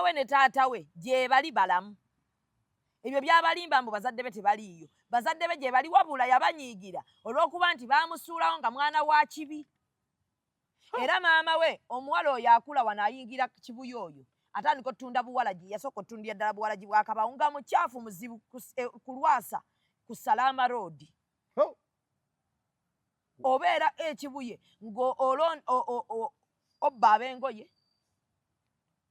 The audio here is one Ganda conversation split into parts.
We ne taata we gyebali balamu. Ebyo byabalimba mbu bazadde be tebaliiyo. Bazadde be gyebali, wabula yabanyiigira olw'okuba nti baamusuulawo nga mwana wa kibi. Era maama we omuwala oyo akula wano, ayingira Kibuye, oyo atandika otunda buwalagi. Yasooka otundira ddala buwalagi bwakabawo nga mukyafu muzibu ku Lwasa ku Salama Road. Obeera Ekibuye ng'obba ab'engoye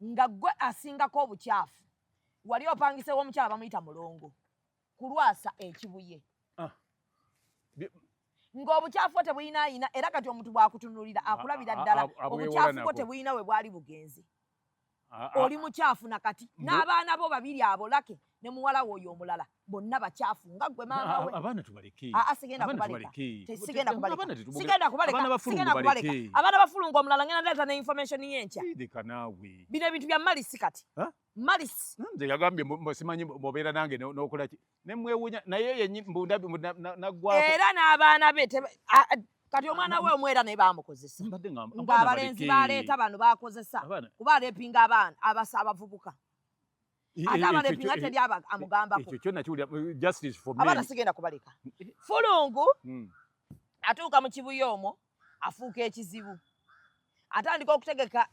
nga gwe asingako obukyafu. Wali opangisewo omukyala bamuyita Mulongo ku Lwasa Ekibuye. Ng'obukyafu bwo tebulinaayina, era kati omuntu bw'akutunuulira akulabira ddala obukyafu bwo tebulina we bwali bugenze. Oli mukyafu nakati. N'abaana bo babiri abo, Lake ne muwala we oyo omulala, bonna bakyafu nga gwe maama we. Abaana tubaleke. Aa, sigenda Abaana kubaleka. tubaleke. Sigenda kubaleka. Abaana tetubogera- Sigenda kubaleka. Abaana bafulungu Sigenda kubaleka. baleke. Abaana bafulungu omulala ngenda ndeeta ne information y'enkya. Leka naawe. Bino ebintu bya malisi kati. Ha? Malisi. Nze yagambye simanyi mbobeera nange n'okola ki, ne mwewuunya naye yennyini mbundabi naggwako. Era n'abaana be kati omwana we omwera naye bamukozesa. Mbadde nga Ng'abalenzi baleeta bano bakozesa kuba alepinga abaana abasa abavubuka, ate abalepinga teri amugambako. Ekyo kyo nakiwulira, justice for Abaana men. sigenda kubaleka. Fulungu atuuka mu Kibuye omwo afuuka ekizibu, atandika okutegeka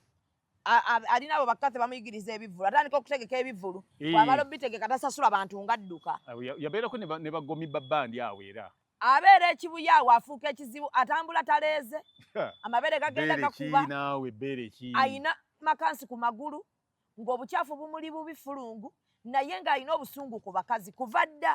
alina abo bakate bamuyigiriza ebivulu, atandika okutegeka ebivulu. Bwamala obitegeka tasasula bantu, ngadduka. Awo yabeerako ne bagomi babandi awo era. Abeera Ekibuye awo afuuka ekizibu, atambula taleeze, amabeere gagenda Bbeere gakuba. ki naawe, bbeere ki? Ayina makansi ku magulu, ng'obukyafu bumuli bubi. Fulungu naye ng'alina obusungu ku bakazi kuva dda.